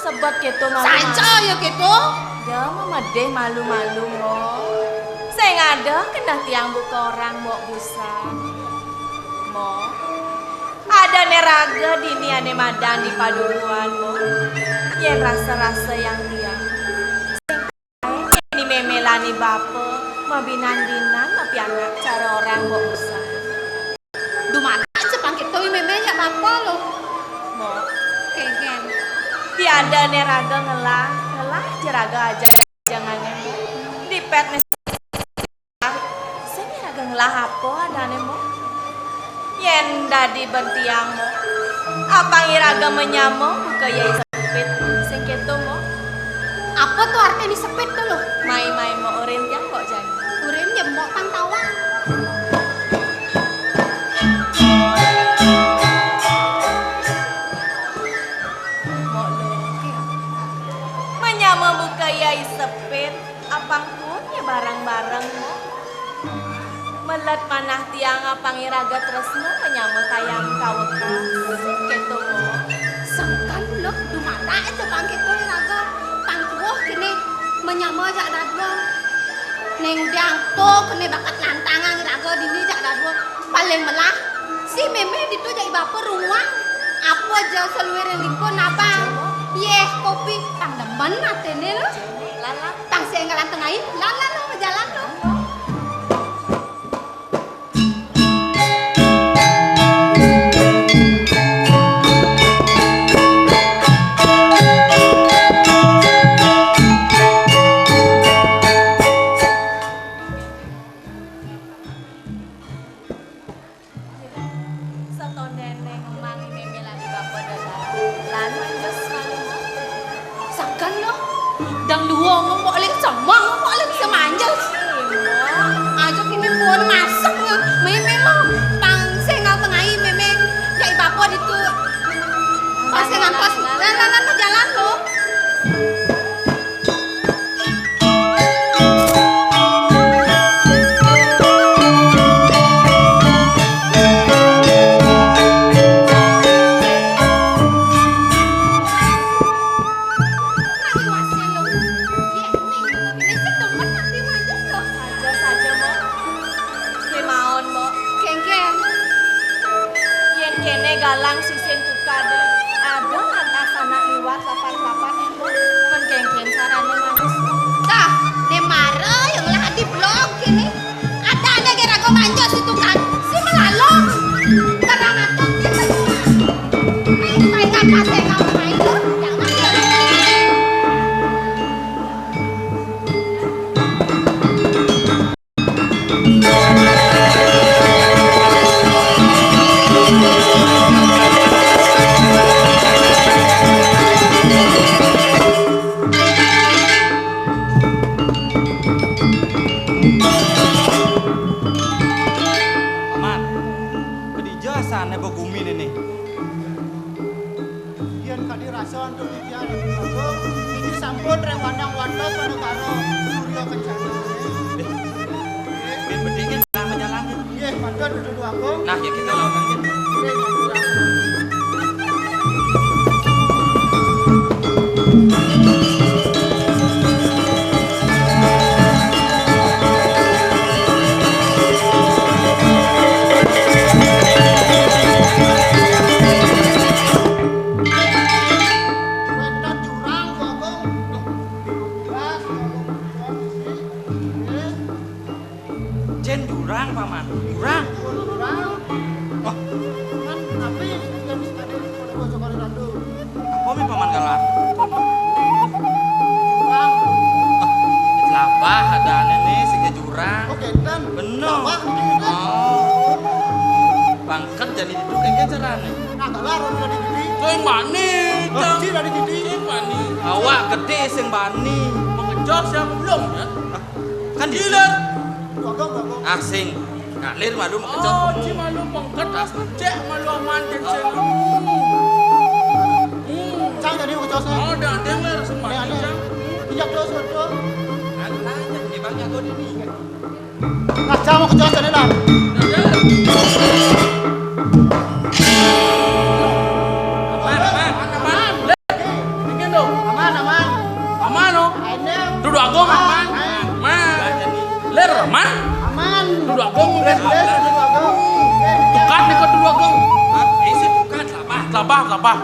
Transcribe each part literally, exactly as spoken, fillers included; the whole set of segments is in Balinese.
Sebet kéto malu-malu. Saja ya kéto. Ya, mamedih malu-malu, Mbok. Sing ada keneh tiang buka orang, Mbok, busan. Mbok, adané raga dini ané madan di padukuhan, Mbok. Yén rasa-rasa yang tiang. Sing kaé, yén mémé lan i bapa, mabinan-binan, mapianak cara orang, Mbok, busan. Dumadak ja pang kéto i mémé jak bapa lo. Mbok. Kénkén. Tiada né raga ngelah, ngelah ja raga ajeng-ajengané, Mbok. Dipét né sing raga ngelah apa adané, Mbok? Yén dadi ben tiang, Mbok, apang iraga manyama buka yai sepit sing kéto, Mbok. Apa to artiné sepit to, lo? Mai, mai, Mbok, urin tiang, Mbok, jani. Urin ya, Mbok, pang tawang. Mbok, lo. Manyama buka yai sepit, apang pun ya bareng-bareng, Mbok. Melet manah tiang apang iraga tresna manyama kayang kawekas. Sing kéto, Mbok. Sengkan, lo, dumadak ja pang kéto iraga. Pang tuuh kéné manyama jak dadua. Ning udiang to kéné bakat lantangang iraga dini jak dadua. Paling melah, si mémé ditu jak i bapa runguang. Apa ja saluiring limpa nabang. Yéh, kopi, pang demen atiné lo. Lan, lan. Tang sing énggalan tengah i, lan, lan, lo, majalan, lo. Satonéné ngemaang i mémé lan i bapa dalan. Lan manjus malu. Sagan lo. Dang dua ngomong ling semeng, ngomong ling semanjus. Aja kini pun masuk nge-, mémé lo. Pang sing ngau tengai mémé. Jak i bapa ditu. Pas sing ngantos. Lan, lan, lan, jalan lo. Saja, saja, Mbok. Kémaon, Mbok. Kénkén. Yén kéné galang sisin tukadé, ada lantas anak liwat lapat-lapat, Mbok. Men kénkén carané manus. Tah, né mara yang lah di blok kéné. Adané gé raga manjus si tukad. Si malalung. Terang atok dia. Ayo, mainan kasih kau main lo. Jangan dia. Paman, kedija asané begumin ini? Yén kadi rasa antuk titiang Agung, niki sampun ring pandang wates panegara Surya Kencana. Deh, bin bedingin sama jalan. Nggih, patut dudu Agung. Nah, ya kita lawan, nggih. Nggih, matur Agung. Wénten jurang, Bu Agung. Duh, jelas, Bu Agung. Nggih. Cén jurang, Paman. Jurang. Jurang. Wah. Kan api, kan sekali pada bocor kali randu. Apa mi Paman galah? Jurang. Ah, tlampah adané né sing jurang. Oh, kénten. Bener. Tlampah, kénten. Oh. Pangkat jani ditu kéngkén carané. Nah, galah ora dadi gedhi. Sing bani, Hah, Cang. Gedhi dadi gedhi. Sing bani. Awak gedhi sing bani. Mengejos yang belum, ya. Ah, kan di Gila. Bagong, bagong. Ah, sing. Ngalir malu mengejos. Oh, ci malu pengket, ah, cek malu aman, cek, cek. Hmm. Cang, jadi ngejosnya. Oh, dah denger sembah, Cang. Iya, terus, terus. Aku nanya, di bang jago di sini. Nah, Cang mau ngejos jadi lah. Dah, dah. Aman, aman, aman. Dikit dong. Pak,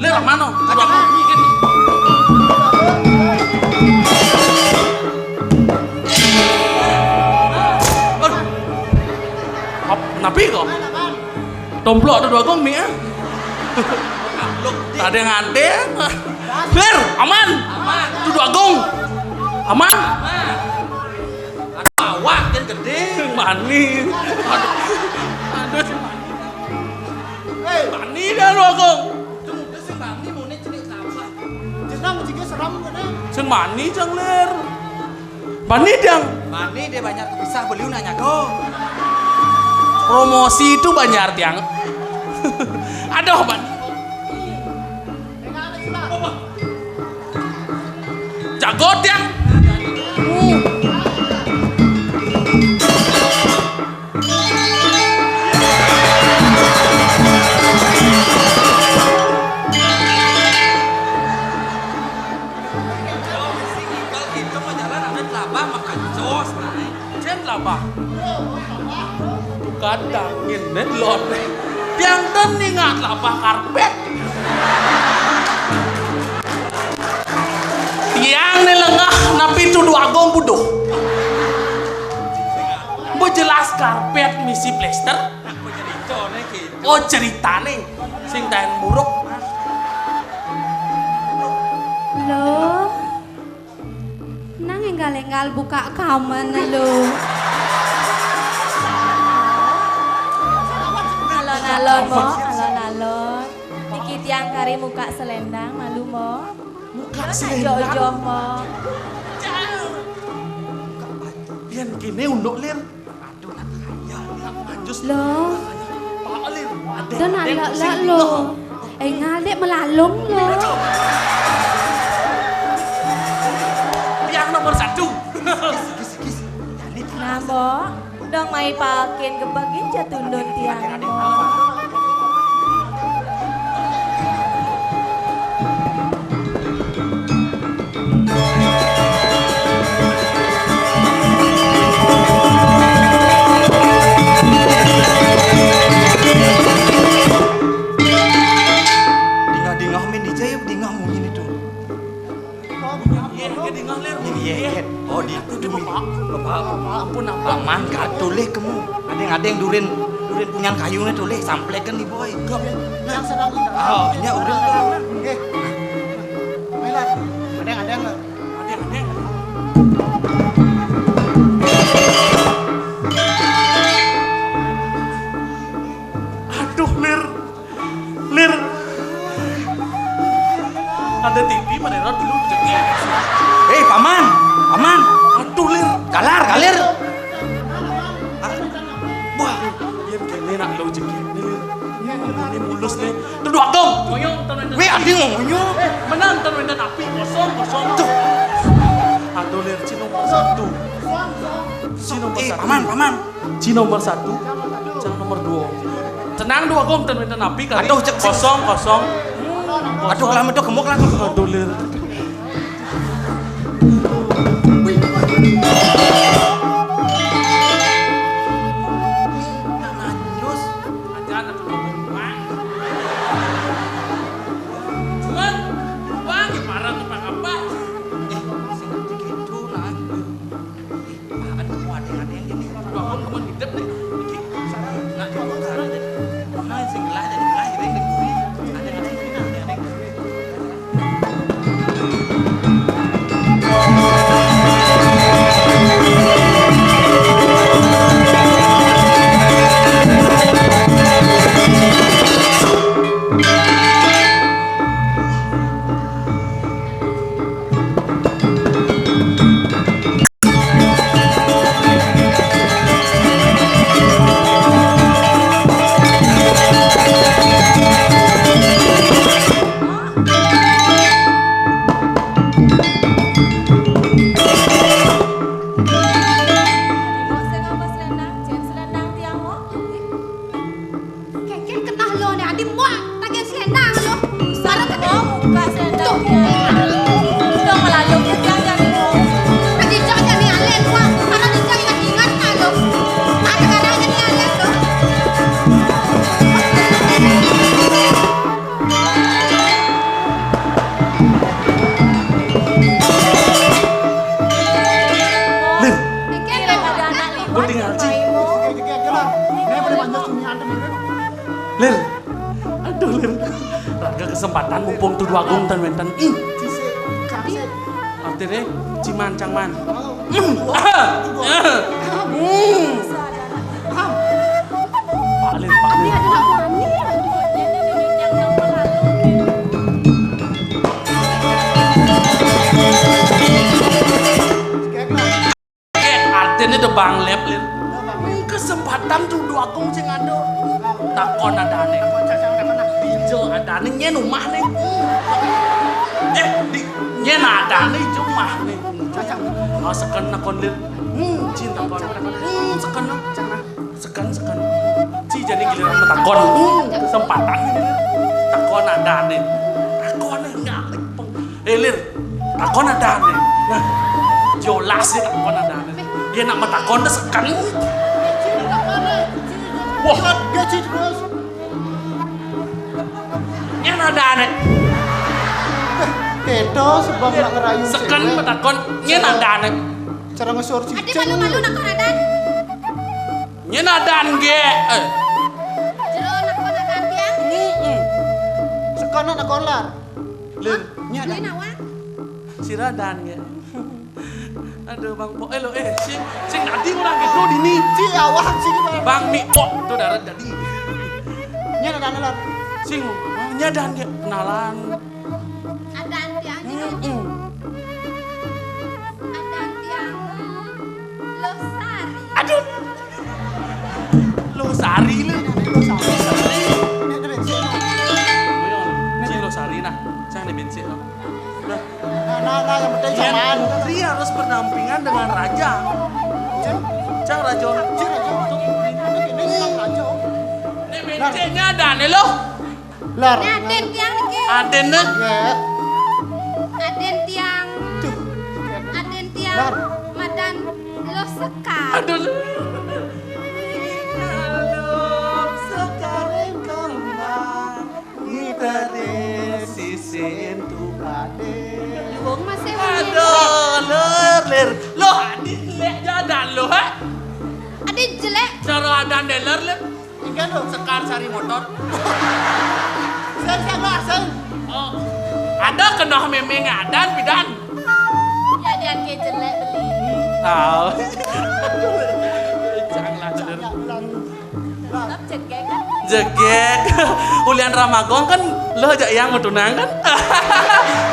Lir, mano? Aduh, aku. Aduh. Ap-, napi kok? Tomplok Tudu Agung mi, ah. Ada yang ada. Lir, aman. Aman. Tudu Agung. Aman. Aman. Aduh, awak kan gede. Sing mani. Aduh. Aduh, sing mani. Hei, mani dah lu, Agung. Itu muda sing mani, mau ni cenik apa? Jenang juga seram kan, eh? Sing mani, Jang Lir. Mani, Jang. Mani dia banyak kepisah, beliau nanya kau. Promosi itu banyak, Jang. Aduh, mani. Jago tiang. Cen labah. Tukadang ngin, men, lon. Tiang ten ningat labah karpet. Tiang ni lengah napi Tudu Agung buduh. Bejelas karpet misi plester. Oh, ceritane sing taen muruk. Loh. Nang enggal-enggal buka kamen lu. Alon-alon, Mo, alon-alon. Niki tiang kari muka selendang, malu, Mo. Muka selendang? Joh-joh, Mo. Yen kene unduk, Lir. Aduh, nak kaya, nak manjus. Loh. Pak Lir, ada, ada yang pusing. Lek lo. Engal dek melalung lo. Tiang nomor satu. Gis, gis, gis. Nah, Mbok. Dong mai pakin gebegin jatundun tiang, Mbok. Dingah-dingah men dija ya, dingah munyi ni tu. Iya, iya, dingah, Lir. Iya, iya, iya. Oh, di itu di bapak. Bapak, ampun, ampun. Paman, katu leh kemu. Ada yang, ada yang durin, durin punyan kayu ni tu leh, samplekan ni, boy. Yang sedang kita. Oh, nya urang tu. Eh. Mai lah. Ada yang, ada yang. Ada yang, ada yang. Aduh, Lir. Lir. Ada T V, mana dulu jengking. Eh, paman, paman. Aduh, Lir. Galar, galir. Ah, wah, yen kene nak lo jengking, Lir. Ini mulus nih. Tudu Agung. Ngoyo, ten wenten. Weh, adi ngoyo. Menang, ten wenten api, kosong, kosong. Tuh. Aduh, Lir, ci nomor satu. Ci nomor satu. Eh, paman, paman. Ci nomor satu, Cang nomor dua. Tenang, Tudu Agung, ten wenten api kali. Aduh, cek, cek. Kosong, kosong. Aduh, lah, medok gemuk lah. Aduh, Lir. Cuman, Bang, ya parah apa-apa. Eh, sing gitu lah. Apaan kamu ada-ada yang gini? Bangun, kamu hidup deh. Iki, sana, nak, kamu sana deh. Nah, sing gelah deh, gelah, ini, ini, ada-ada yang gini, ada-ada yang gini. Kesempatan mumpung Tudu Agung ten wénten. Ih. Artiné, ciman, cangman. Hmm. Ah. Ah. Hmm. Pak Lin, Pak Lin. Artiné da Bang Lép, Lin. Kesempatan Tudu Agung sing ada. Takon adané. Dija adané, nyén umahné. Eh, di, nyén adané, ija umahné. Oh, seken takon, Lin. Hmm, cing takon. Hmm, seken. Seken, seken. Ci jani giliran matakon. Hmm, kesempatan ini. Takon adané. Takon enggak. Eh, Lin. Takon adané. Nah, jelas ya takon adané. Ya nak matakon téh seken. Wah, gaji terus. Nyén adané. Kéto sebab nak ngerayu seken cewek. Matakon. Nyén adané. Cara ngesor cicing. Adi malu-malu nak kon adan. Nyén adan gé. Eh. Jero nak kon adan tiang. Heeh. Sekono nak kon lar. Lin, nyén adan. Nyén awak. Sira adan gé. Aduh, Bang Pok. Eh, lo, eh, sing, sing dadi urang gitu dini. Ci awak sing, Bang. Bang Mik Pok, to darat dadi. Nyén adan lar. Sing, nyén adan gé kenalan. Adan tiang. Heeh. Adan tiang. Losari. Aduh. Losari, Lin. Losari. Ayo, ci Losari nah. Cang di bensin, no. Nah, nah, nah, yang penting zaman. Putri harus berdampingan dengan raja. Cang, cang raja. Cang raja. Ini kan raja. Ini bensinnya ada nih, loh. Lar. Ini aden tiang niki. Aden, nah. Nggih. Aden tiang. Duh. Aden tiang. Lar. Madan Luh Sekar. Aduh. Luh Sekar kembang. Ngiteri sisin tupade. Wong masih. Aduh, Lur, Lur. Loh, adi jelek jadan lo, ha? Adi jelek. Cara adan deh, Lur, Lur. Inggih lho, Sekar sari motor. Sing, sing, Mas, sing. Oh. Ada kena mémé ngadan, pidan. Ya, dia ke jelek beli. Tahu. Janganlah, Cedek kan? Jegek. Ulian ramagong kan lo aja yang mau tunang kan?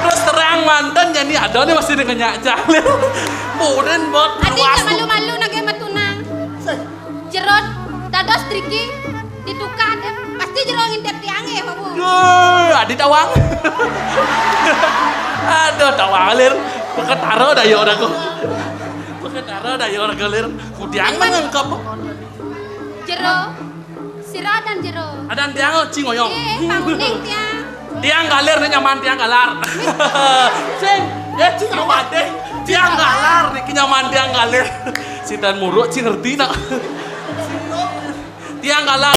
Terus terang mantan jadi ada nih masih dengan nyak Cahlir. Burin bot. Adi luas. Malu-malu nage matunang. Sing. Jero dados driki ditukar deh. Pasti jero ngintip tiangé, Babu. Duh, adi tawang. Aduh, tawang, Lir. Peketara dah ya ora kok. Peketara dah ya ora, Lir. Kudiang mah ngengkep. Jero. Sira dan jero. Adan tiang, oh, cing oyong. Eh, panguning tiang. Tiang galir nih nyaman tiang galar. Sing, eh, cing apa deh? Tiang galar nih nyaman tiang galir. Sidan muruk cing ngerti nak. Tiang galar.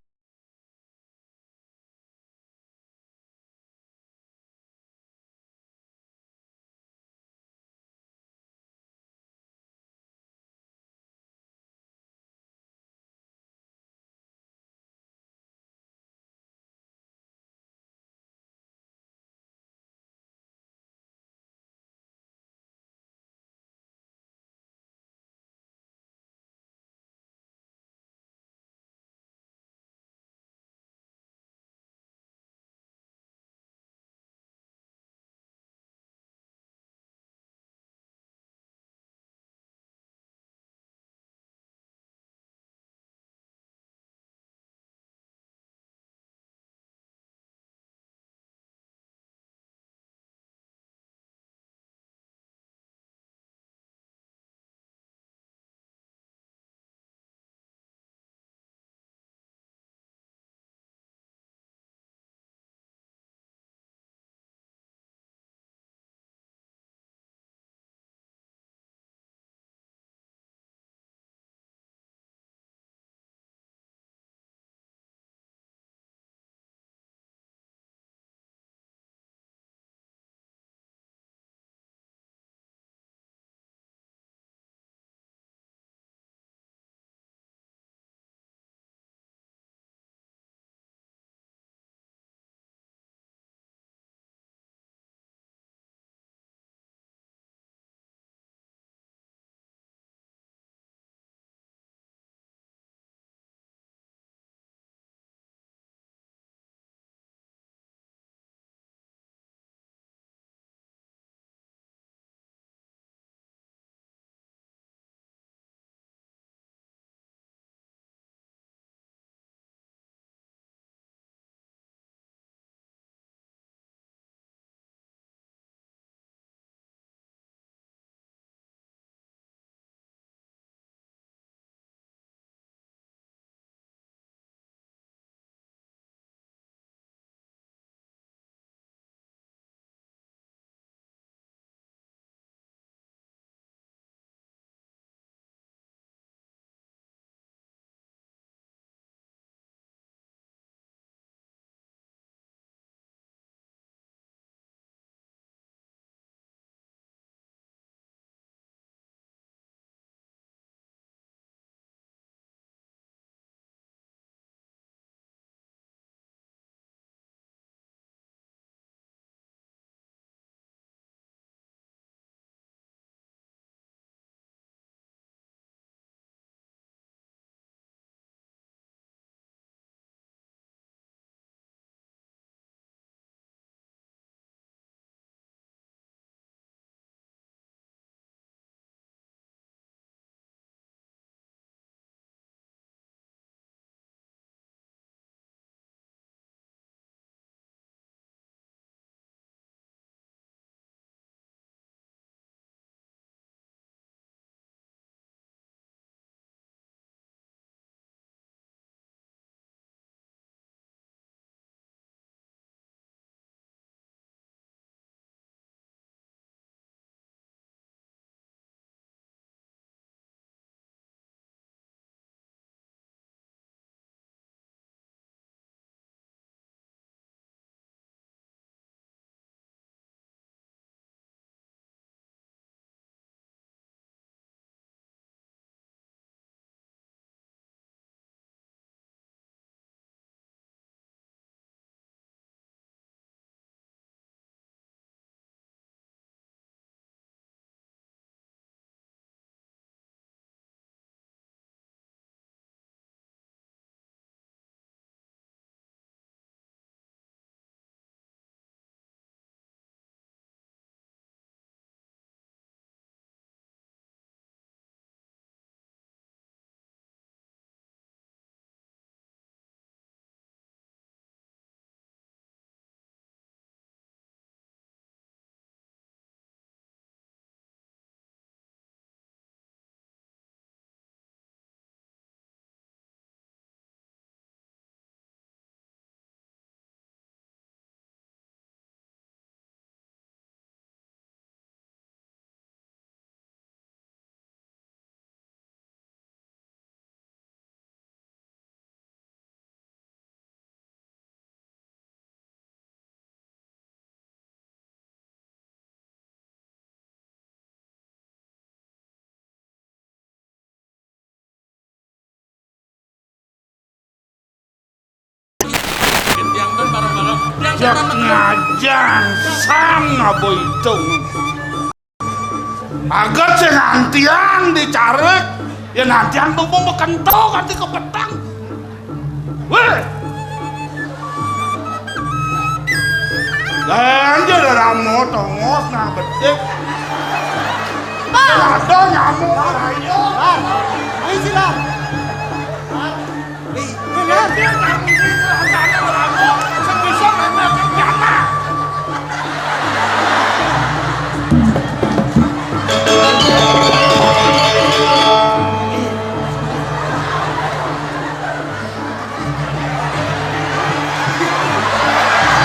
Ngajang sang aba itung. Aget sing ngantiang dicarik, ya ngantiang tumpung bekento kanti kepetang. Wéh. Ganjel ramo tongos nang bedik. Bang. Ada nyamuk ayo. Bang. Ayo sih, Bang. Bang. Wih, bener. Dia nyamuk ini rasanya ramo, sing bisa nempel ke jatah.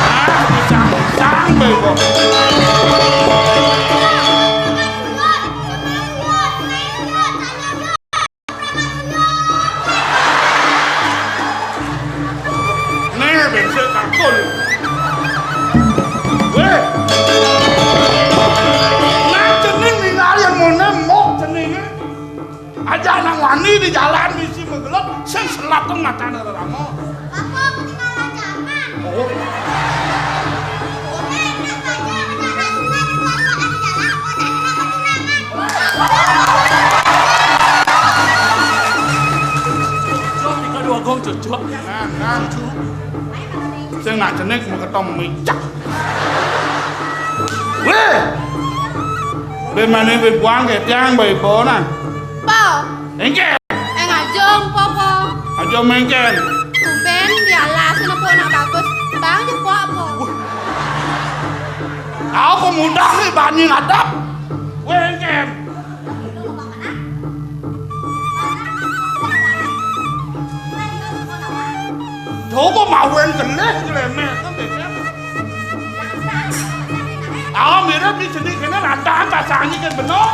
Ah, pisang-pisang, bego. Nih, bénsé takon. Wéh. Nang cening ningali yén moné mok ceningé. Aja nang wani di jalan misi magelep, sing selap matané rerama. Apa ketinggalan zaman? Oh. Udah, enak aja, ada sunat, keluar-keluar di jalan, mau nanya apa tunangan? Cocok, ika dua gong cocok. Nah, nah. Sing nak cenik mau ketemu micak. Wéh. Bémané bé buang ke tiang bé ibu nah. Po. Engké. Eh, ngajeng po, po. Aja mengkén. Tumbén di alas kena po nak bagus. Bang je po, po. Aku mudah nih bani ngadap. Wéh, engkén. Coba mawen geleh glemek kan beda. Ah, mirip di sini kena rantahan pasangi kan bener.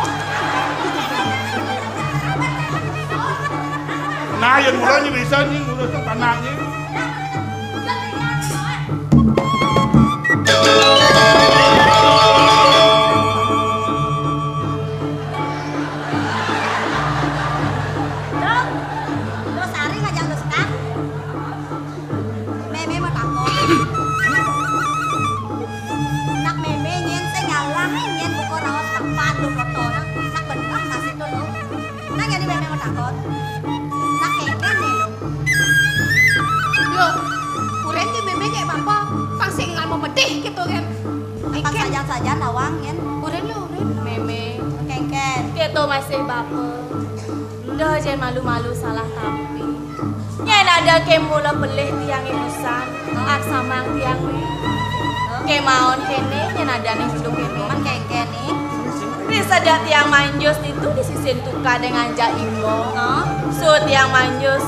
Nah, yang mulanya bisa nih ngurus tanahnya. Dong, lo sari ngajak lo sekat. Mémé mau takon. Nak mémé nyén sing ngalah nyén buka raos papan lo foto nak. Nak bener masih tuh lo. Nak jadi mémé mau takon. Nak kéngkén nih lo. Lo, urén di mémé kayak apa? Pang sing ngalmo medih gitu kan. Pang sajan-sajan nawang nyén. Urén lo, urén. Mémé. Kéngkén. Kéto masih baper. Dah jén malu-malu salah tapi. Nyén ada ké mula pelih tiang ibusan, ak samang tiang né. Ké maon kéné, nyén ada né hidup kéné. Man kéngkén né. Di sedak tiang manjus itu di sisin tukadé nganjak imo. Su tiang manjus,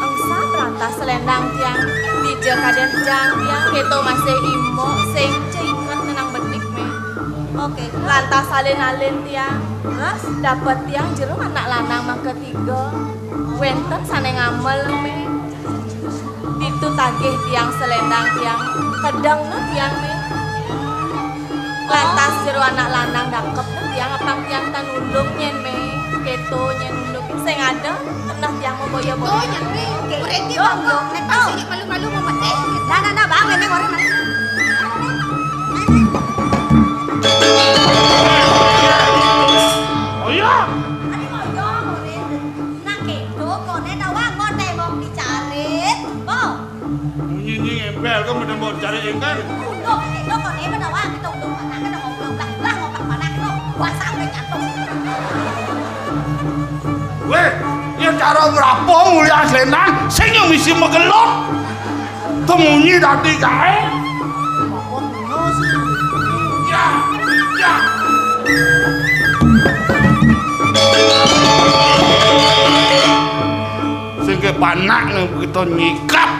engsap lantas selendang tiang. Dija kadén jang tiang, kéto masih imo, sing cé inget ngenang bedik mé. Oké. Lantas alin-alin tiang. Terus? Dapet tiang jero anak lanang mangkatiga. Wénten sané ngamel mé. Ditu tagih tiang selendang tiang. Kedeng no tiang mé. Lantas jero anak lanang dakep no tiang apang tiang tan nulung nyén mé. Kéto nyén nulung. Sing ada, keneh tiang mau boya-boya. Tuh, nyén mé. Oké. Berhenti, Bang. Nek pas ini malu-malu mau mati. Nah, nah, nah, Bang, ini orang mana? Oh iya. Ada mau yo, mau. Nak kéto, koné tawang, mau tembok dicarit. Oh. Munyi-nyi ngempel, kok mendem mau cari engkar. Udah, kéto, koné, mau tawang, kita udah mana, kita mau pulang, lah, lah, mau ke mana, kita puasa udah jatuh. Wéh, yén cara ngrapuh mulyang selendang, sing yo misi magelok. Temunyi dadi gaé. Ya, ya. Sing ké panak né begitu nyikap.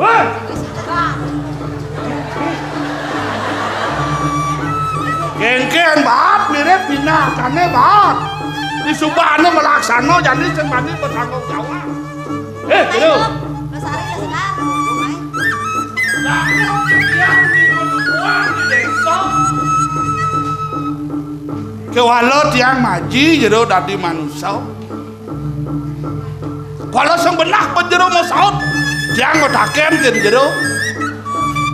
Wéh. Kéngkén baat mirip pinakané baat. Disubané malaksana jani sing bani bertanggung jawab. Eh, Jero. Lestari, Lestari. Kéwala tiang maji Jero dadi manusa. Kala sing benah pa Jero mau saut. Tiang madaken ken jero.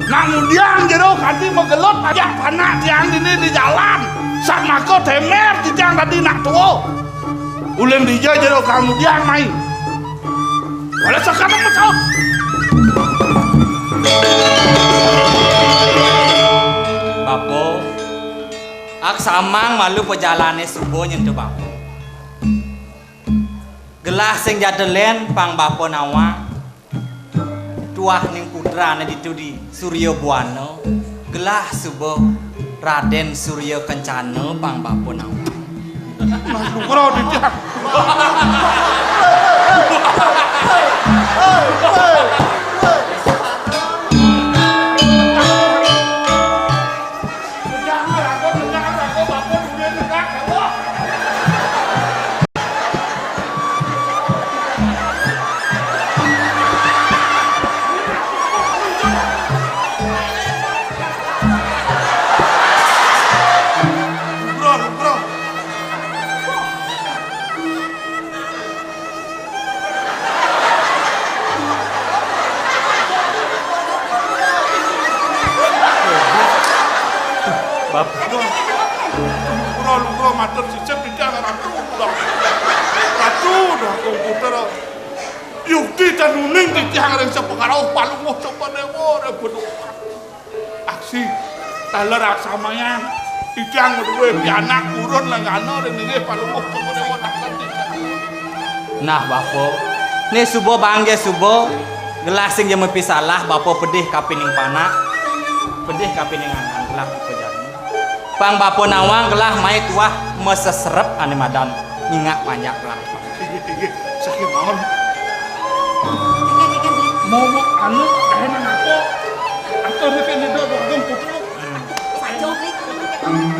Nak ngudiang jero kanti magelut ajak panak tiang dini di jalan. Sak mako temer titiang tadi nak tuo. Ulin dija jero kang ngudiang mai. Wala sakana masaut. Bapa, ak samang malu pajalane suba nyentuh bapa. Gelah sing jatelen pang bapa nawang. Tuah ning putrane ditu di Surya Buana, gelah suba Raden Surya Kencana pang bapa nawang. Nah, nugroh di tiang. Bapa. Nugroh, nugroh, matur sisip titiang Ratu. Ratu, dah komputer. Yukti tanuning titiang ring sapakarauh palungguh Cokor Dewa, ring Beduk. Aksi, taler aksamayang. Titiang madué pianak purun lenggana ring linggih palungguh Cokor Dewa, takon titiang. Nah, bapa. Né suba bangga suba, gelah sing ja mapisalah, bapa pedih kapining panak. Pedih kapining anak, gelah bapa jani. Pang bapa nawang gelah mai tuah maseserep ané madan nyingak panjak gelah. Inggih, inggih. Saking mawon. Mau, mau, anu, kaé nang apa? Atur di sini dong, dong, putu. Saja,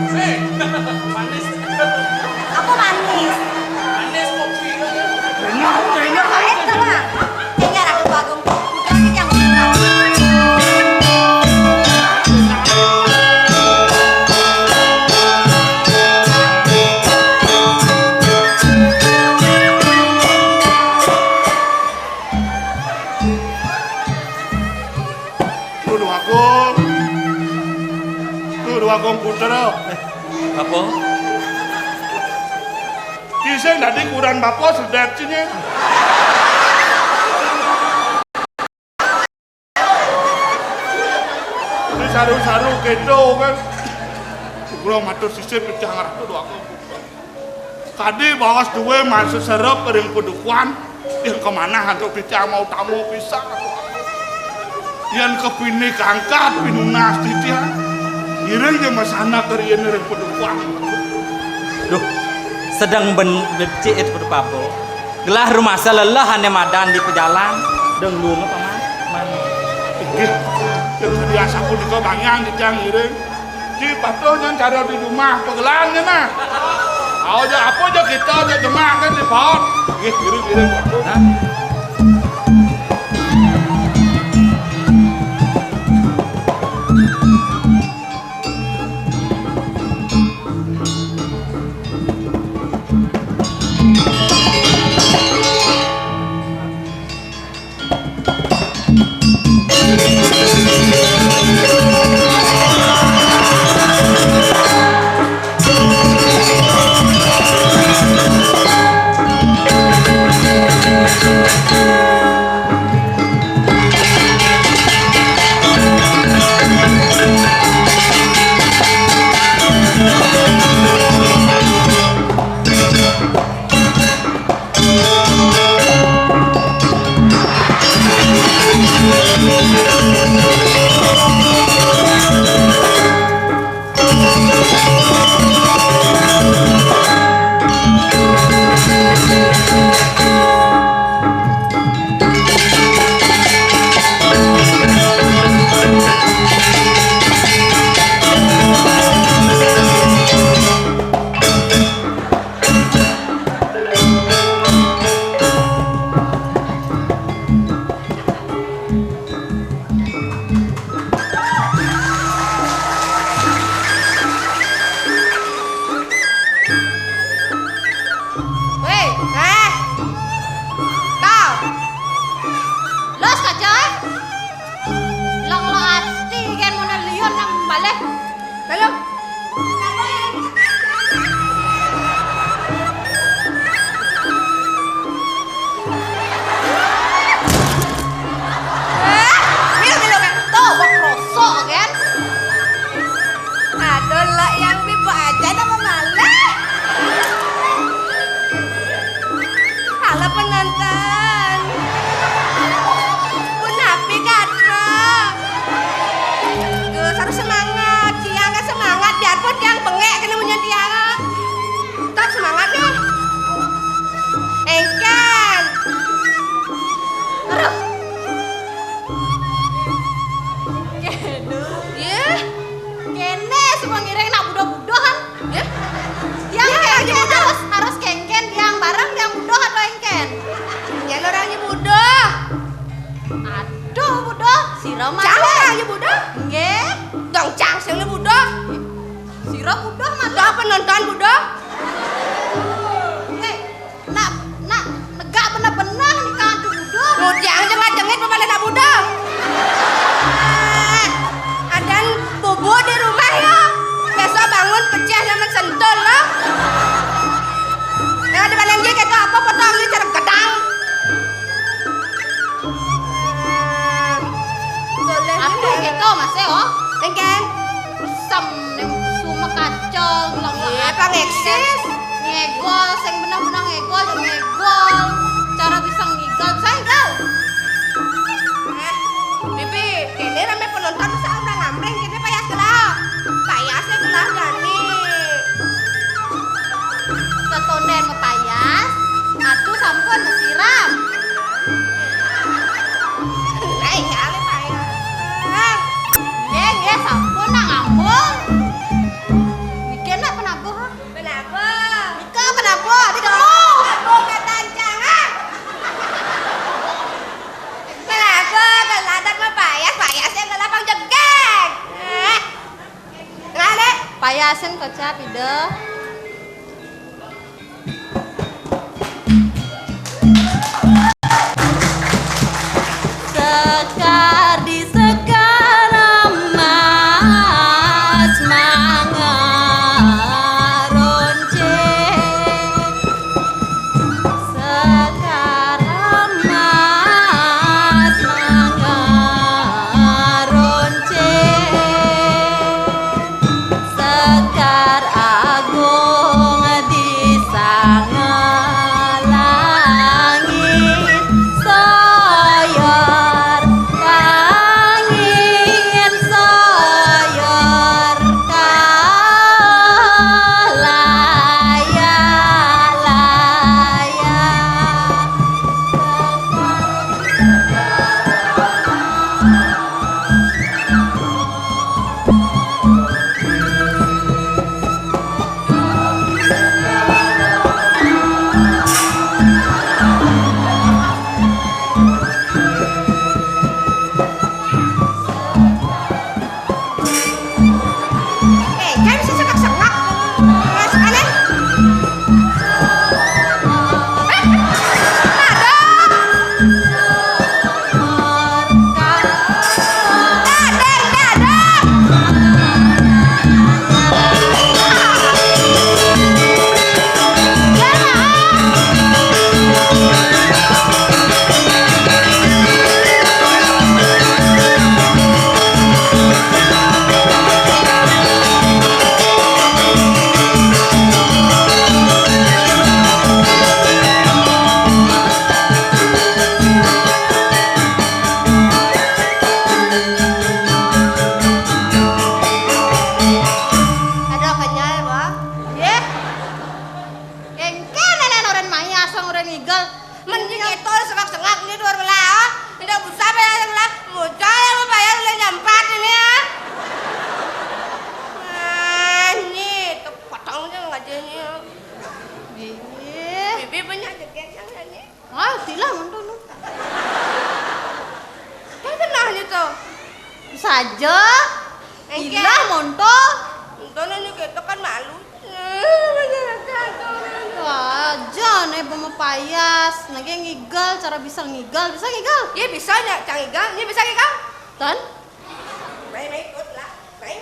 Bli. Manis. Apa manis? Manis kopi. Enak, enak. Enak lah. Kayaknya Ratu Bagong Putra sih yang suka. Duh Agung. Duh Agung Putra. Apa? Ki sing dadi kuburan bapa sedat sini. Ini saru-saru kéto kan. Kula matur sisip pejah ngratu doa. Kadi baos duwe maseserep ring padukuhan, yen kemanah antuk titiang mau tamu pisan. Yen kepinih kangkat pinunas titiang, ngiring yen masana keriyen ring padukuhan. Duh, sedeng ben becik itu Paduka Babo. Gelah rumasa lelah ane madan di pejalan, deng lunga paman. Inggih, yen kadi asapunika bangyang titiang ngiring. Ci patuh nyen cara di rumah pegelan nyen nah. Aja apa aja kita aja jemak kan di pohon. Nggih, ngiring-ngiring patuh. Nah. Malih. Lalu. Eh, mil, mil, kan? Tuh, bak rosok, kan? Aduh, lah, yang bi baca nama malih. Halo, penonton. Pun happy, Kak Dra? Gus, harus semangat. Tiang kan semangat, biarpun tiang bengek kena munyian tiang. Tetap semangat, nih. Engken. Aduh. Yeh. Kene semua ngiring nak budoh-budohan. Yeh. Tiang, ya, kene harus, harus kengken tiang bareng tiang budoh atau engken? Nyén orang nyé budoh. Aduh, budoh, sira mah. Cang orang nyé budoh? Nggih. Dong cang sing nyé budoh. Sira budoh mah. Lah penonton budoh. Eh, nak, nak negak bener-bener nih kan tuh budoh. Mutiang jengit-jengit, bapakné nak budoh. Ah, adan bubuk di rumah ya. Besok bangun pecah zaman sentul lah. Ya, di mana gitu apa potong ini cara gedang. Apa gitu, Mas, oh? Engken. Sem, ning sume kaca, ngulang-ngulang. Iya, pangeksis. Ngegol, sing benah-benah ngegol, ya ngegol. Cara bisa ngigol, bisa ngigol. Eh, Bibi, kene rame penonton, masa orang ngamreng, kene payas gelah. Payasnya gelah gani. Setonden mepayas, atu sampun mesiram. Ai, ale payah. Nggih, nggih, sampun nak ngambung. Niki nak penabuh. Penabuh. Nika penabuh, di kamu. Penabuh katancang, ah. Penabuh, geladak mah payas, payasnya gelapang jegeg. Eh. Ngalih. Payasin kocap, Ida. Sekar di sekar emas mangga ronceng. Sekar emas mangga ronceng. Sekar agung di sanga langit, soyor kangin, soyor kalaya-laya. Eh, kan bisa sengak-sengak. Mas, aneh. Eh, ada. Dadeng, dadeng. Ada kenyal, Bang. Yeh. Engke nenen orang maya asal orang ngigel. Men iki to sengak-sengak ni dua belah. Tidak usah bayar yang lah. Mudah ya lu bayar oleh nyampat ini ya. Ah, ni tepotong je ngajanya. Iya. Bibi banyak jegek yang nyanyi. Ah, silah nonton. Kan kenal ni to. Saja. Engke. Ilah monto. Entah nanya kita kan malu. Eh, masyarakat. Aja nih bama payas. Nage ngigel, cara bisa ngigel. Bisa ngigel? Iya bisa nya, cang ngigel. Iya bisa ngigel. Tan? Mai, mai, ikut lah. Mai.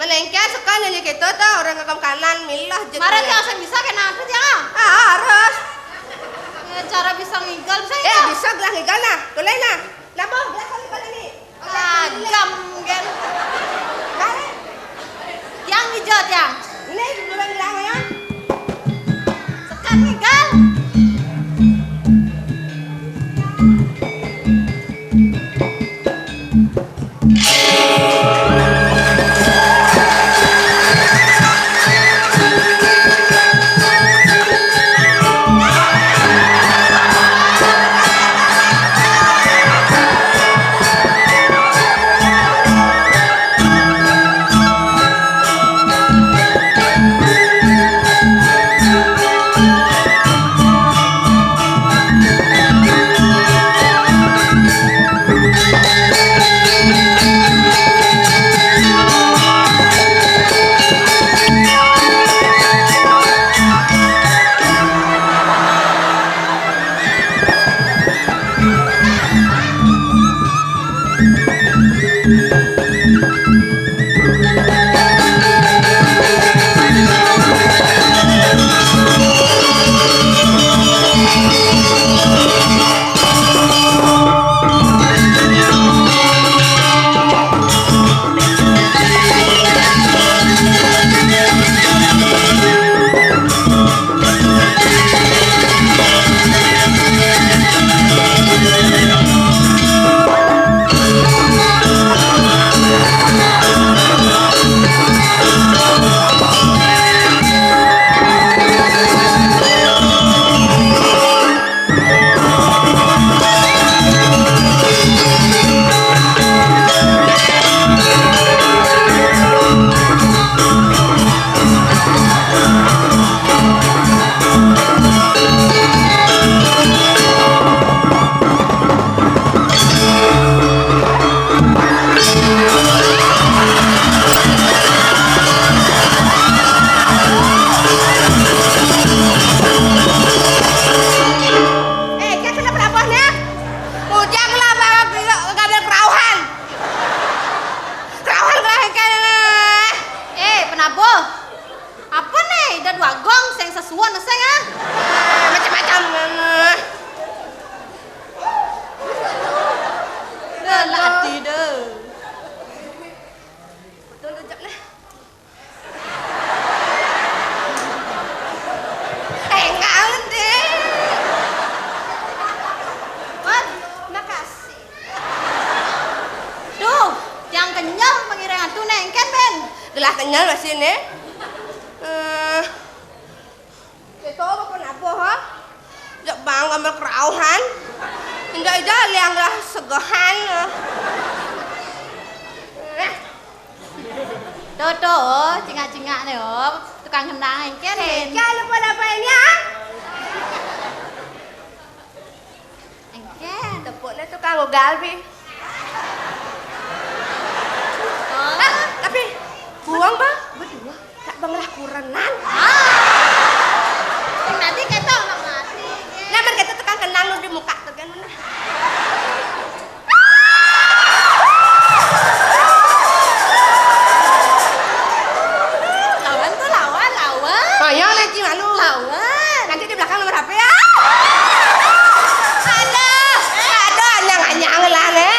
Nengken suka nyanyi gitu tuh, orang ngagem kanan, milah jut. Mara tiang sing bisa kena apa tiang? Ah, harus. Ya, cara bisa ngigal, bisa eh, ngigal. Bisa gelah ngigal nah. Boleh nah. Nambah gelah kali pada nih. Agam, gen. Balik. Tiang hijau, tiang. Ini duluan bilang ya. Sekan ngigal. Eh, kan kena pelabuhan ya? Ujang lah, bawa gila, ngambil kerauhan. Kerauhan lah, kan. Eh, penabuh. Apa nih? Ida dua gong, sing sesuan, sing, ah. Macam-macam. Dah, lah, hati dah. Betul, jap, nah. Eh, enggak, deh. Wan, makasih. Duh, yang kenyal pengirangan tu nengken, Ben. Gelah kenyal masih, nih. Eh, kita apa pun apa, ha? Jak bang gambar kerauhan. Indah ida liang lah segahan. Eh. Tuh, tuh, cingak-cingak nih, oh. Tukang kendang engken. Eh, jangan lupa apa ini, ah? Engken. Tepuknya tukang ugal, Bi. Oh. Ah, tapi buang, Bang. Berdua. Tak bang lah kurenan. Ah. Sing tadi kita orang mati. Nah, men kita tukang kendang lu di muka tuh kan, mana? Lawan tuh, lawan, lawan. Ayo, lagi malu. Lawan. Nanti di belakang nomor H P ya. Aduh, aduh, anyang-anyang lah, eh.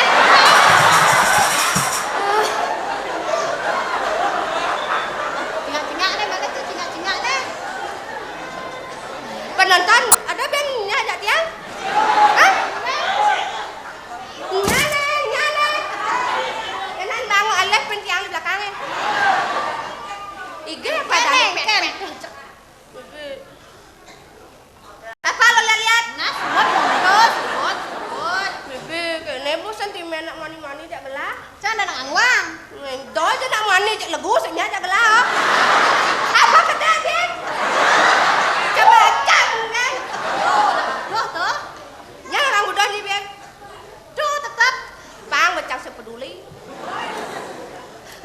Cingak-cingak nih, mana tuh cingak-cingak nih? Penonton, ada bandnya ajak tiang? Hah? Nyane, nyane. Kenan bangun alef pen tiang di belakangnya. Iga apa dah? Ken, ken. Apa lo lihat? Nah, suwet, suwet, suwet, suwet. Bibi, kene bu sentimen nak mani-mani jak gelah. Cang ada nang anguang. Ngendoy je nak mani jak legu, senya jak gelah. Apa kata, Bin? Coba cang, kan? Duh, tuh. Nyang orang udah ni, Bin. Duh, tetap. Bang, macam sepeduli.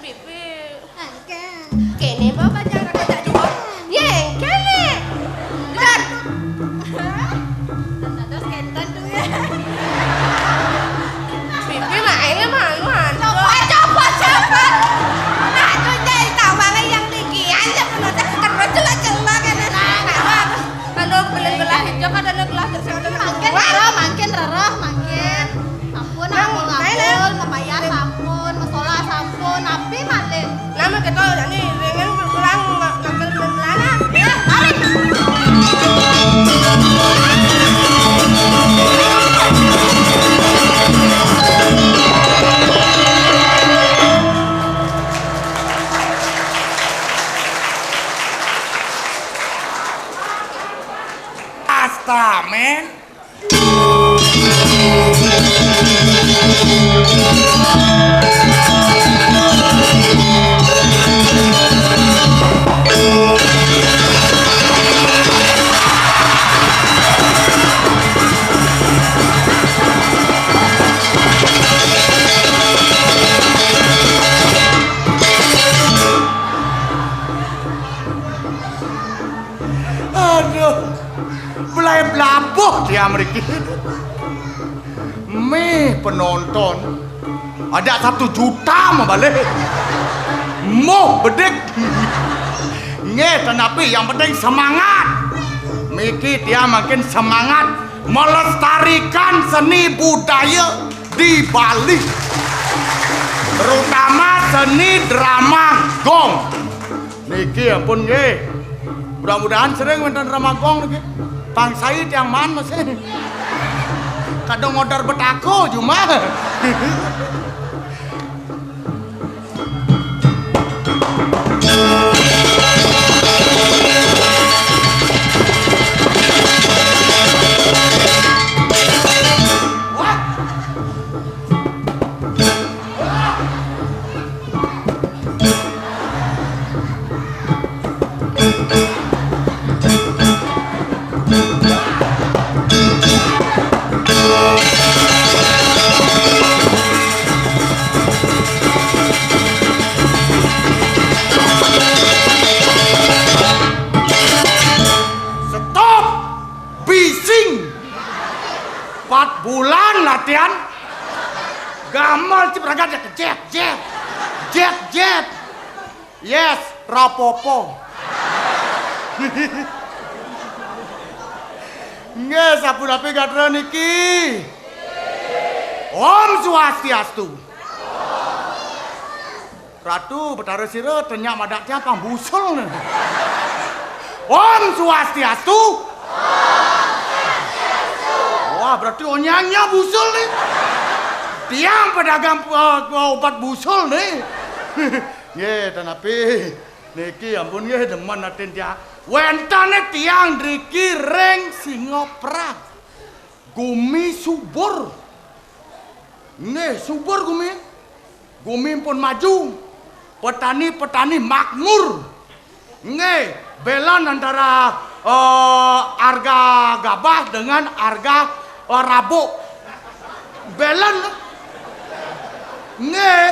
Bibi. Angkat. Kene bawa bajang raga tak dua. Ye, kene. Dan. Terus kenton tu ya. Bibi main malu. Coba, coba, coba. Nah, tu jadi Kau jani ringan pulang ngambil pelan-pelan. Ya, mari. Astamen. Aduh, belai belabuh dia mriki. Mih penonton. Ada satu juta mabalik. Moh bedik. Nggih, tetapi yang penting semangat. Mriki dia makin semangat melestarikan seni budaya di Bali. Terutama seni drama gong. Niki ampun nggih. Mudah-mudahan sering wénten drama gong niki. Pang sai tiang man masih. Kadang ngodar betako cuma. Stop! Bising! Empat bulan latihan, gamal cip ragat ya, jet, jet, jet, jet. Yes, rapopo. Nggih, sapunapi gatra niki? Om Swastiastu. Ratu Betara Sira, tenyak madak tiang pang busul nih. Om Swastiastu. Wah, berarti onyangnya busul nih. Tiang pedagang, eh, obat busul nih. Nggih, tetapi niki ampun nggih demen atin tiang. Wénten tiang driki ring Singapura. Gumi subur. Nggih, subur gumi. Gumi pun maju. Petani-petani makmur. Nggih, balance antara, eh, harga gabah dengan harga, eh, rabuk. Balance. Nggih.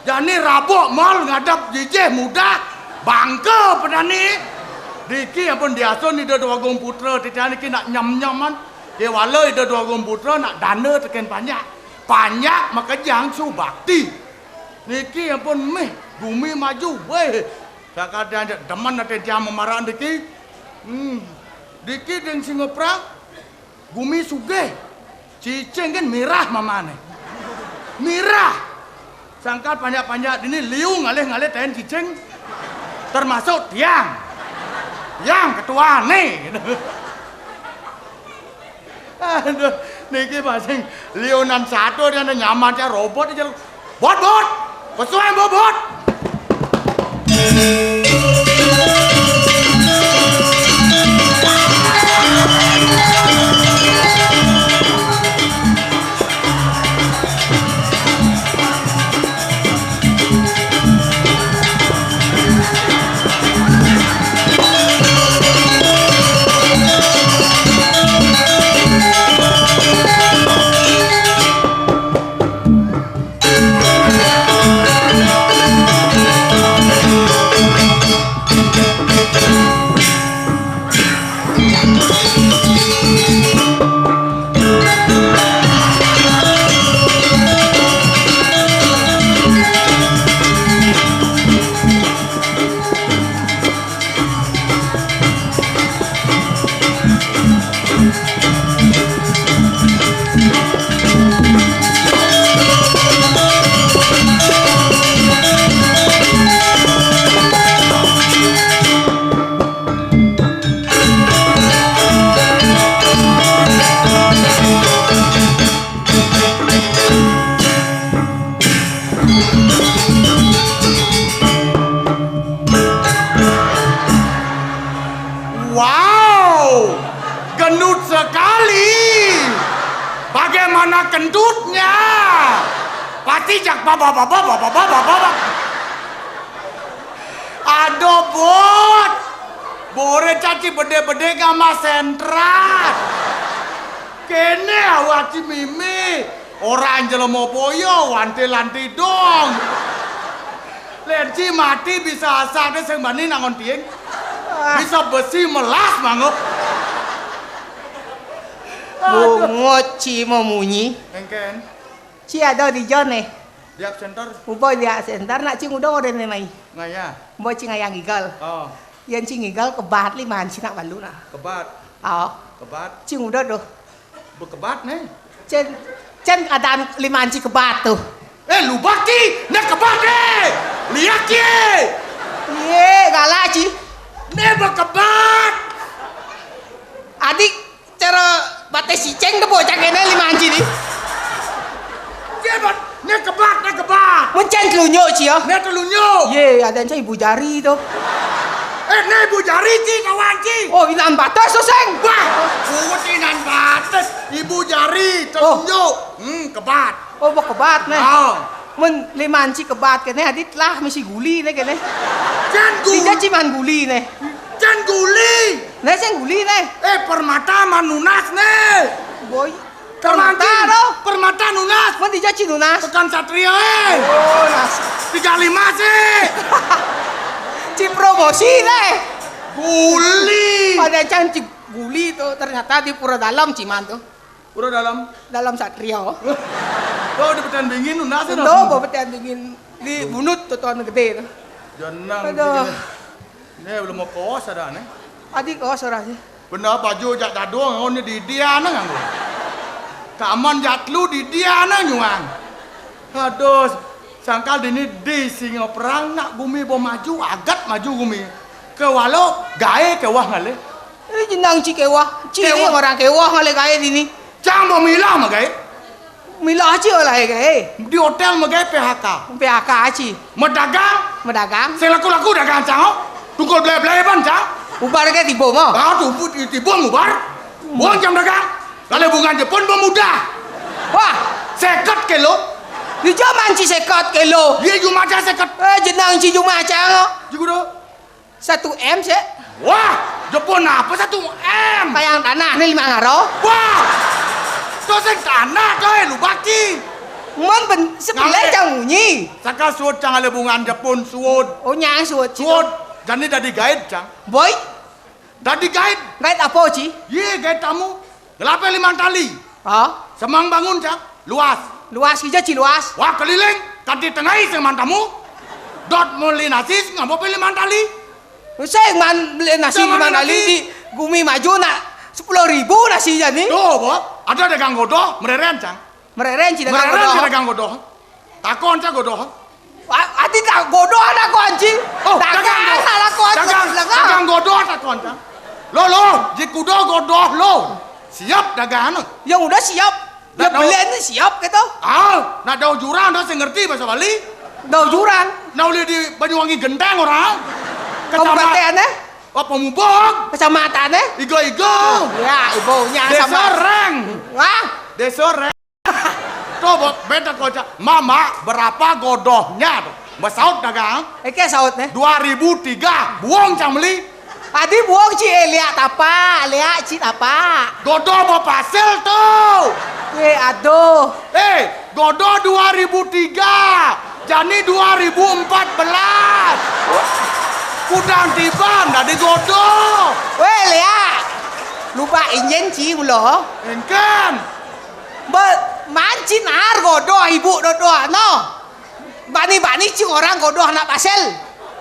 Jani rabuk mol ngadep jijih mudah. Bangka petani. Driki ampun diasun Ida Déwa Agung Putra, titiang niki nak nyem-nyeman. Kéwala Ida Déwa Agung Putra nak dana tekén panjak. Panjak makejang subakti. Niki ampun mih gumi maju. Wéh, sakadi anjak demen ati tiang mamaran driki. Hmm. Driki ring Singapura. Gumi sugih. Cicing kan mirah mamane. Mirah. Sangkal panjak-panjak dini liu ngalih-ngalih taén cicing. Termasuk tiang. Tiang ketuane. Aduh, niki masing liunan satu dia nyaman ya robot aja. Bot, bot. Pesuai bobot. Kentutnya. Pasti jak baba baba baba baba baba. Aduh, Bot. Bore caci bede-bede kama sentrat. Kene awak ci mimi. Ora anjlema boyo, wanti-lanti dong. Lenci mati bisa asal deh sing bani nangon tiing. Bisa besi melas mangko. Bungut ci memunyi. Engken. Ci ada di jone. Diak center. Upo diak center nak ci ngudo ode ne mai. Ngaya. Mbo ci ngayang igal. Oh. Yen ci ngigal kebat liman ci nak balu nak. Kebat. Oh. Kebat. Ci ngudo tuh. Bekebat ne. Cen cen keadaan liman ci kebat tuh. Eh, lubaki, ne kebat ne. Liak ye. Ye, galak ci. Ne bekebat. Adik cara batis cicing tuh bocah kene liman ci ni. Ye, bat, ne kebat, ne kebat. Mencen telunjuk ci ya. Ne telunjuk. Ye, ada cai ibu jari tuh. Eh, ne ibu jari ci kawan ci. Oh, inan batas tuh, Seng. Wah, kuwet inan batas. Ibu jari telunjuk. Hmm, kebat. Oh, bekebat ne. Oh. Mun liman ci kebat kene adit lah misi guli ne kene. Jan guli. Dija ci man guli ne. Jan guli. Ne sing guli ne. Eh, permata man nunas ne. Boy. Permata Permata. Lo. Permata nunas. Mun dija ci nunas. Tekan Satria eh. Oh, nas. Tiga lima sih. Ci promosi ne. Guli. Pada can ci guli tuh ternyata di Pura Dalam ciman tuh. Pura Dalam. Dalam Satria. Oh, di Petan Bingin nunas no. No, bo Petan Bingin di Bunut tuh tuan gede tuh. Jenang. Aduh. Ini belum mau kos ada ne. Adi kos ora sih. Bener baju jak dadung ngone di dia ne nganggo. Kaman jak lu di dia ne nyuang. Aduh, sangkal dini di singa perang nak gumi bo maju, agat maju gumi. Ke walo gae ke wah ngale. Eh, jenang ci kewah. Ci orang kewah ngale gae dini. Cang bo milah ma gae. Milah ci oleh gae. Di hotel ma gae P H K. P H K ci. Medagang. Medagang. Sing laku-laku dagang cang. Tungkol belai-belai ban cang. Ubar ke tibo mo. Ah, tumput tibo ubar. Buang jam dagang. Kalau bungan Jepun bo mudah. Wah, seket kilo. Di jaman ci seket kilo. Iya, cuma aja seket. Eh, jenang ci cuma aja. Juga do. Satu M sih. Wah, Jepun apa satu M? Kayang tanah nih lima ngaro. Wah, to sing tanah to eh, lu baki. Mun ben sebelah cang munyi. Saka suud cang ale bungan Jepun suud. Oh, nyang suud. Suud. Jani dadi guide cang. Boy. Dadi guide. Guide apa ci? Ye, guide tamu. Ngelape limang tali. Oh. Semang bangun cang. Luas. Luas ija ci luas. Wah, keliling. Kanti tengai sing mantamu. Dot muli nasi ngapa pilih mantali? Sing man beli nasi. Sing man mantali nasi. Di gumi maju nak sepuluh ribu nasi jani. Tuh, bo. Ada dagang godoh, mereren cang. Mereren ci dagang godoh. Mereren ci dagang godoh. Takon cang godoh. Ati tak godoh ada kon ci. Oh, dagang godoh. Dagang godoh takon cang. Lo lo, ji kudo godoh lo. Siap dagang. Yang udah siap. Ya beli ini siap gitu. Ah, nak dau jurang dah saya ngerti bahasa Bali. Dau jurang. Nak boleh di Banyuwangi Genteng orang. Kabupaten eh? Apa Mubok? Kecamatan eh? Igo-igo. Ya, ibunya. Desa sama. Reng. Wah. Desa Reng. Tuh, beda kocak. Mama, berapa godohnya tuh? Besaut dagang. Eke saut nih. Dua ribu tiga, buang cang beli. Adi buang ci eh, liak tapa, liak ci tapa. Godoh mau pasil tuh. Eh, aduh. Eh, godoh dua ribu tiga. Jani dua ribu empat belas. Kudang tiban dari godoh. Weh, liak. Lupa injen ci ulo. Engken. Be, mancin ar godoh ibu dodoh no. Bani-bani cing orang godoh anak pasel.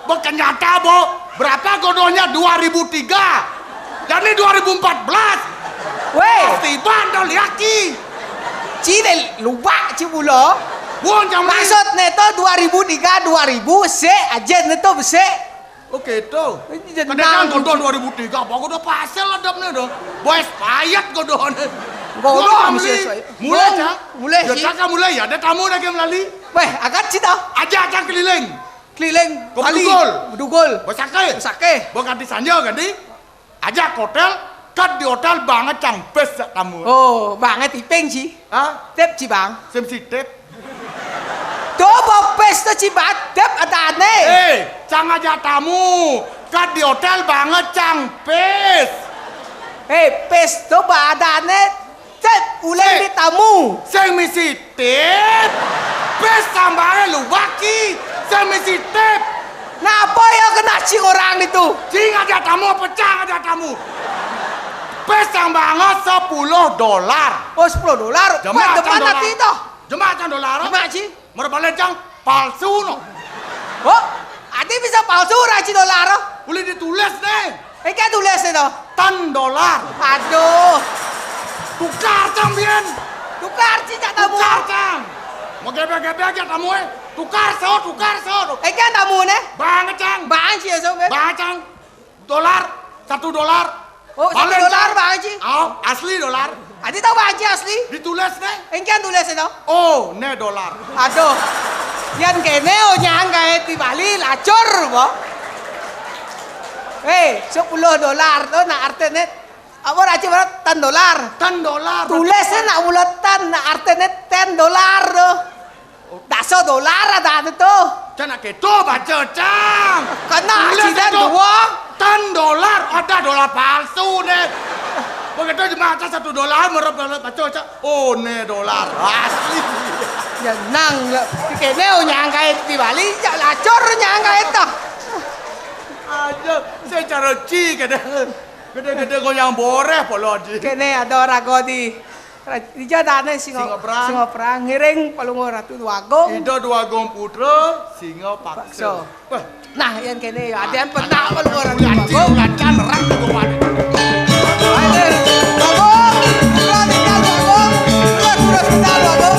Bekenyata bo, berapa godohnya dua ribu tiga. Jadi dua ribu empat belas. Weh. Tiba dah liaki. Cine lubak ci bulo. Buang jam. Maksud neto dua ribu tiga dua ribu se aja neto bese. Oke to. Kadang godoh dua ribu tiga apa godoh pasel adabnya doh. Boes payat godohnya. Godoh. Mulai cang. Mulai ya, ada tamu lagi melali. Weh, agat ci tau. Ajak cang keliling. Keliling. Kau bedugul. Bedugul. Besake. Besake. Bau ganti sanja ganti. Ajak hotel. Kan di hotel bangé cang pis jak tamu. Oh, bangé tiping ci. Hah? Tip ci bang. Sing mesti tip. Tuh, bang pis tuh ci bang tip adané. Eh, cang ajak tamu. Kan di hotel bangé cang pis. Eh, pis tuh bang adané. Tip, ulih di tamu. Sing mesti tip. Pis tambahé lu baki. Sing mesti tip. Napa ya kena ci orang itu? Ci ngajak tamu apa cang ngajak tamu? Pis tambahé sepuluh dolar. Oh, sepuluh dolar. Jemaah cang dolar. Jemaah cang dolar. Jemaah ci. Merbalen cang palsu no. Oh, adi bisa palsu raci dolar? Ulih ditulis né. Éngkén tulis né to. Ten dolar. Aduh. Tukar cang biyen. Tukar ci jak tamu. Tukar cang. Mau gebek-gebek jak tamu é. Tukar so, tukar so. Éngkén tamuné. Bang cang. Bang ci ya so. Bang cang. Dolar, satu dolar. Oh, satu dolar, Bang Haji. Oh, asli dolar. Adi tahu Bang Haji asli? Ditulis né. Éngkén tulis itu. Oh, né dolar. Aduh. Yén kéné oh nyangka di Bali lacur, bo. Eh, sepuluh dolar to nak artiné. Apa raci berat ten dolar? Ten dolar. Tulisné nak buletan, nak artiné ten dolar to. Dasa dolar ada anu to. Cang nak kéto baca, cang. Kena tulis accident itu. Dua. Ten dolar, ada dolar palsu né. Begitu jemaah cang satu dolar, merep dolar baca, cang. Oh, né dolar asli. Ya nang, ya. Kéné oh nyangka di Bali, ya lacur nyangka to. Aja, secara ci kadang gedé-gedé goyang boréh polo di. Kéné ada raga di Ra-, dija dané singa, singa perang. Singa perang, ngiring Palungguh Ratu Déwagung. Ida Déwagung Putra, singa paksa. Paksa. Wah. Nah, yén kéné ya, adén penak Palungguh Ratu Déwagung. Lacan, lacan, rang, Déwagung. Ayo, Déwagung, putra tinggal Déwagung, terus, terus tinggal Déwagung.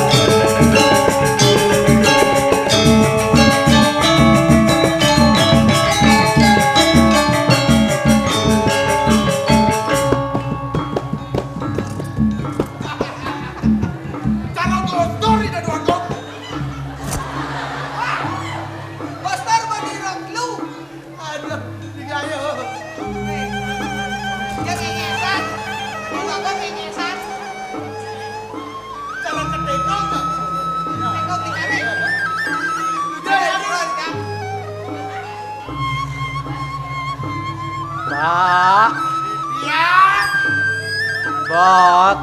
Cara kotor ini dua kok. Kotor bagi rok lu. Aduh, digaya. Nih. Dia ngengesan. Ini apa ngengesan? Cara ketekong, Kak. Ketekong di mana? Udah ya, Bro, Kak. Pak. Iya. Bot.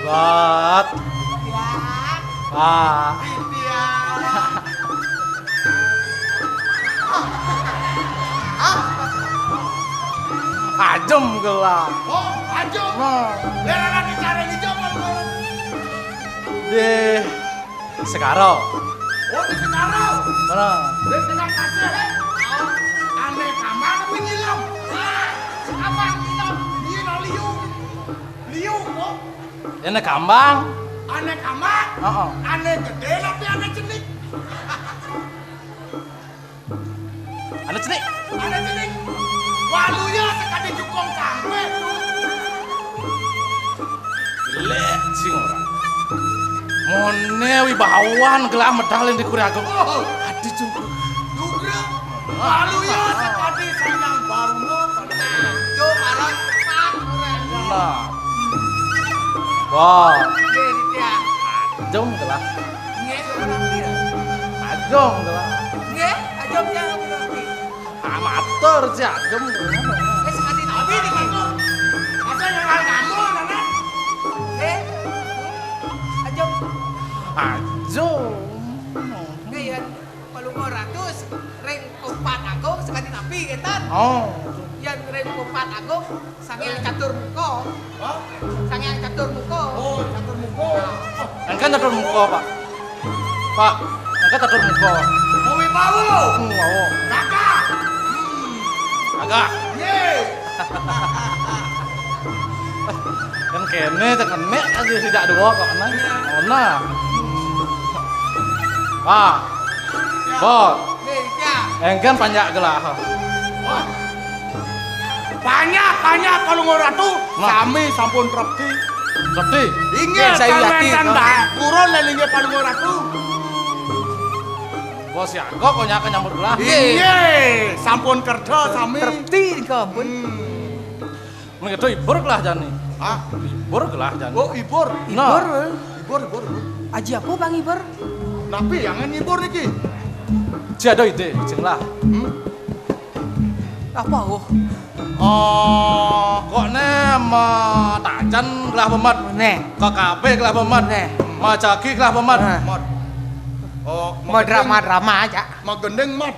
Bot. Pak. Ajem gelah. Oh, ajem. Nah. Biar anak bicara di Jawa, Bro. Di Sekarau. Oh, di Sekarau. Mana? Di tengah pasir, eh. Ané kamar apa nyilam? Apa nyilam? Iya, no, liu. Liu, kok. Ané kambang. Ané kambang? Heeh. Ané gedé tapi ané cenik. Ané cenik. Ané cenik. Waluya sakadi jukung sampé. Jelek sing ora. Moné wibawan gelah medal ing di Kuragung. Oh. Adi jungkung. Dugra. Waluya sakadi Sanghyang Baruna. Nah, jo arang tepat urang. Nah. Wah. Nggih, Ditya. Jung gelah. Nggih, ora ngerti ya? Ajung gelah. Nggih, ajung ya, ora ngerti. Amatur si ajung. Eh, sekali nabi niki. Masa yang lain kamu, Nana? Nggih. Ajung. Ajung. Nggih, ya. Palungguh Ratu ring Kupat Agung sekadi nabi, ngéten. Oh. Yén ring Kupat Agung, Sanghyang Catur Muka. Hah? Sanghyang Catur Muka. Oh, Catur Muka. Engkén Catur Muka, Pak. Pak, engkén Catur Muka. Mawi bau. Hmm, bau. Gagah. Hmm. Gagah. Yé. Kan kéné, cek kenék aja sejak dua kok, nah. Ona. Pak. Bot. Engkén panjak gelah. Wah. Banyak, banyak, Palungguh Ratu. Nah. Sami sampun trepti. Trepti? Inggih, Nggih, saya yakin, wénten, Pak. Mbak. Purun lelingge Palungguh Ratu. Bos ya, kok konyake nyambut gelah? Nggih. Inggih, sampun kerja sami. Trepti nika, ampun. Hmm. Mengko ibur gelah jani. Hah? Ibur gelah jani. Oh, ibur. Nah. Ibur, eh? Ibur, ibur, ibur. Aji apa, Bang, ibur? Napi yang ngibur niki? Ji ada ide, jeng lah. Hmm? Apa, oh? Oh, kok ne ma tajan gelah pemet? Neh. Ke kafe gelah pemet? Neh. Ma jagi gelah pemet? Nah. Mot. Oh, ma gending. Drama-drama aja. Ma gending, Mat.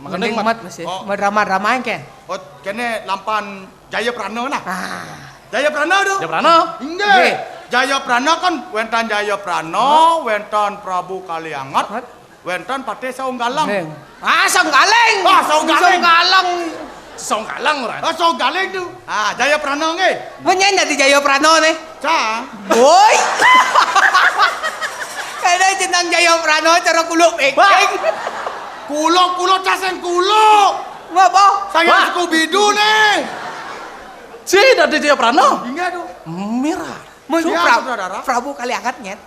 Ma gending, Mat. Mat, mesti. Oh. Ma drama-drama, kan? Oh, kene lampan Jaya Prana nah. Ah. Jaya Prana tu. Jaya Prana? Inggih. Nggih. Jaya Prana kan wénten Jaya Prana, Hah? Wénten Prabu Kalianget, Hah? Wénten Patih Saunggalang. Nggih. Ah, Saunggaling. Ah, Saunggaling. Saunggalang. Saunggalang ora? Ah, Saunggaling tu. Ah, Jaya Prana nggih. Menyen dadi Jaya Prana nih. Cang. Woi. Kene jeneng Jaya Prana cara kuluk Wah. Beking. Kuluk, kuluk, cah sing kuluk. Ngapa? Saya Wah. Scooby-Doo nih. Si dadi Jaya Prana. Inggih tu. Mirah. Mun Ya, Pra-, Saudara. Prabu Kalianget, nyet.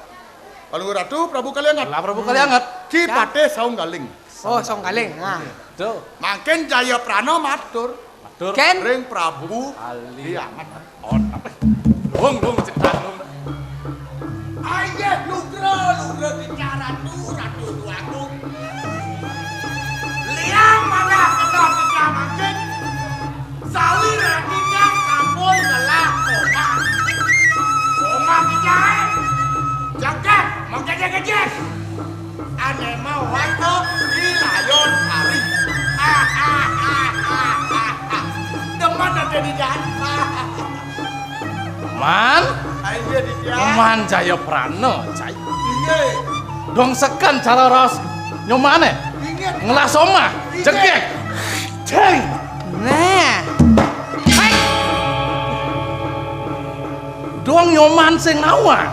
Palungguh Ratu, Prabu Kalianget. Lah, Prabu Kalianget. Ki Ya. Patih Saunggaling. Oh, Saunggaling. Nah. Tuh. Mangkin Jaya Prana matur. Matur. Ken? Ring Prabu Kalianget. Oh, apa? Dong, dong, cerita dong. Aye, lugra, lugra bicara tu, Ratu Agung. Liang malah kena pecah mangkin. Sawi Raditya sampun ngelah koma. Koma pecah, eh. Jagat, menggejek-gejek. Ane mau wae to di layon hari. Demen ade di jalan. Man? Ayo, Ditya. Man Jaya Prana, cai. Iya. Dong seken cara raos nyomane. Ingat. Ngelah somah. Ingat. Jegek. Ceng. Nah. Hai. Dong nyoman sing nawang.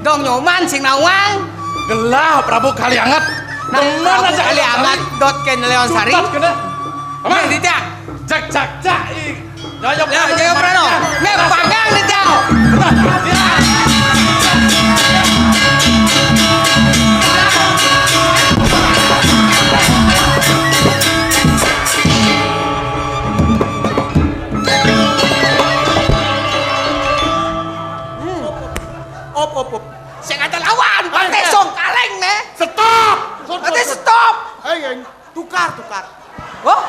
Dong nyoman sing nawang. Gelah Prabu Kalianget. Nah, Prabu aja Kalianget dot ken Leon Sari. Sutat kena. Aman. Nih, Ditya. Jak, jak, jak, ih. Jaya Ya, Prano. Jaya Prano. Nih, panggang, Ditya. Op, op, op. Sing ada lawan, Hai, Patih hai. Songkaling, nih. Stop. Stop, Patih stop, stop. Hei, hei. Tukar, tukar. Oh?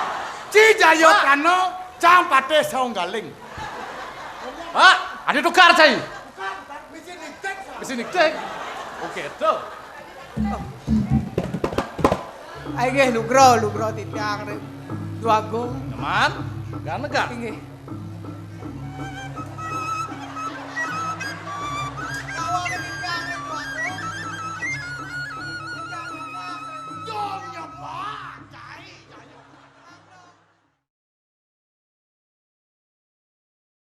Ci Jaya Pak. Prana, cang Patih Saunggaling. Pak, ada tukar, cai. Tukar, tukar. Mesti dicek, Pak. Mesti dicek. Oke, tuh. Ayo, nggih, lugra, lugra titiang, Ring. Dwagung. Nyaman? Gak negak? Inggih.